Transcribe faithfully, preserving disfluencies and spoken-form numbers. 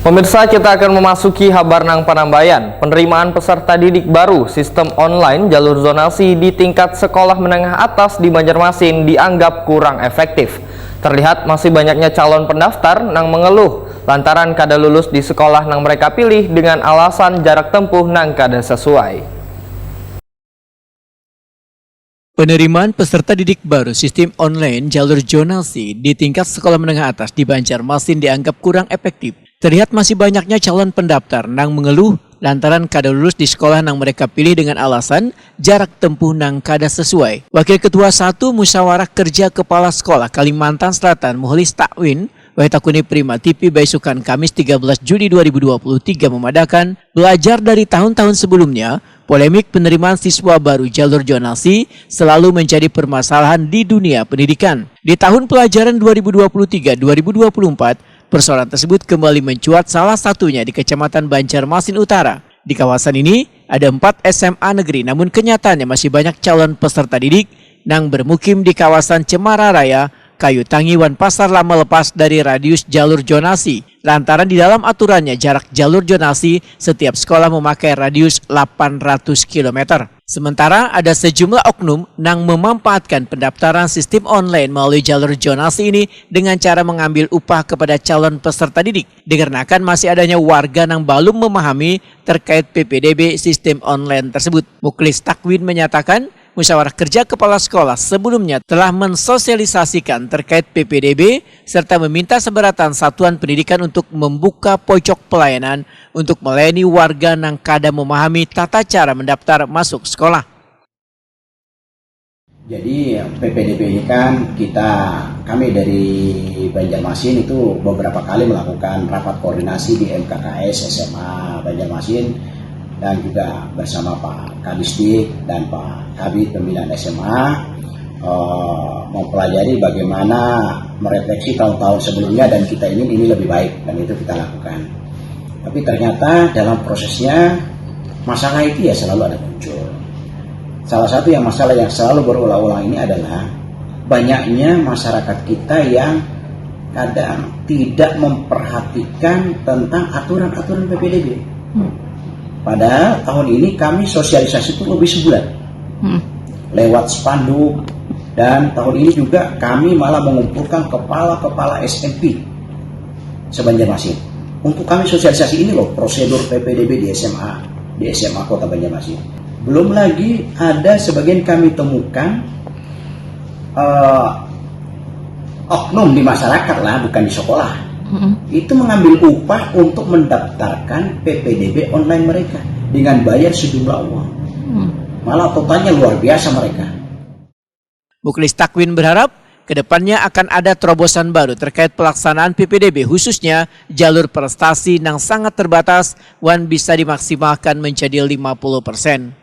Pemirsa, kita akan memasuki habar nang panambayan. Penerimaan peserta didik baru sistem online jalur zonasi di tingkat sekolah menengah atas di Banjarmasin dianggap kurang efektif. Terlihat masih banyaknya calon pendaftar nang mengeluh lantaran kada lulus di sekolah nang mereka pilih dengan alasan jarak tempuh nang kada sesuai. Penerimaan peserta didik baru sistem online jalur zonasi di tingkat sekolah menengah atas di Banjarmasin dianggap kurang efektif. Terlihat masih banyaknya calon pendaftar nang mengeluh lantaran kada lulus di sekolah nang mereka pilih dengan alasan jarak tempuh nang kada sesuai. Wakil Ketua satu Musyawarah Kerja Kepala Sekolah Kalimantan Selatan, Muhlis Takwin, Wahid Takuni Prima T V Baisukan, Kamis tiga belas Juli dua ribu dua puluh tiga, memadakan, belajar dari tahun-tahun sebelumnya, polemik penerimaan siswa baru jalur zonasi selalu menjadi permasalahan di dunia pendidikan. Di tahun pelajaran dua ribu dua puluh tiga dua ribu dua puluh empat, persoalan tersebut kembali mencuat, salah satunya di Kecamatan Banjarmasin Utara. Di kawasan ini, ada empat S M A negeri, namun kenyataannya masih banyak calon peserta didik nang bermukim di kawasan Cemara Raya, Kayu Tangi, wan Pasar Lama lepas dari radius jalur zonasi, lantaran di dalam aturannya jarak jalur zonasi setiap sekolah memakai radius delapan ratus kilometer. Sementara ada sejumlah oknum nang memanfaatkan pendaftaran sistem online melalui jalur zonasi ini dengan cara mengambil upah kepada calon peserta didik, dikarenakan masih adanya warga nang balum memahami terkait P P D B sistem online tersebut. Muklis Takwin menyatakan, Musyawarah Kerja Kepala Sekolah sebelumnya telah mensosialisasikan terkait P P D B serta meminta seberatan satuan pendidikan untuk membuka pojok pelayanan untuk melayani warga nang kada memahami tata cara mendaftar masuk sekolah. Jadi P P D B ini kan kita, kami dari Banjarmasin itu beberapa kali melakukan rapat koordinasi di M K K S S M A Banjarmasin dan juga bersama Pak Kadisdik dan Pak Kabid Pembinaan S M A, eh, mempelajari bagaimana merefleksi tahun-tahun sebelumnya dan kita ingin ini lebih baik, dan itu kita lakukan. Tapi ternyata dalam prosesnya masalah itu ya selalu ada muncul. Salah satu yang masalah yang selalu berulang-ulang ini adalah banyaknya masyarakat kita yang kadang tidak memperhatikan tentang aturan-aturan P P D B. Hmm. Padahal tahun ini kami sosialisasi itu lebih sebulan. Hmm. Lewat spanduk, dan tahun ini juga kami malah mengumpulkan kepala-kepala S M P sebanjarmasin. Untuk kami sosialisasi ini loh, prosedur P P D B di S M A, di S M A Kota Banjarmasin. Belum lagi ada sebagian kami temukan, eh, oknum di masyarakat lah, bukan di sekolah. Hmm. Itu mengambil upah untuk mendaftarkan P P D B online mereka dengan bayar sejumlah uang. Hmm. Malah totalnya luar biasa mereka. Muklis Takwin berharap kedepannya akan ada terobosan baru terkait pelaksanaan P P D B, khususnya jalur prestasi nang sangat terbatas wan bisa dimaksimalkan menjadi lima puluh persen.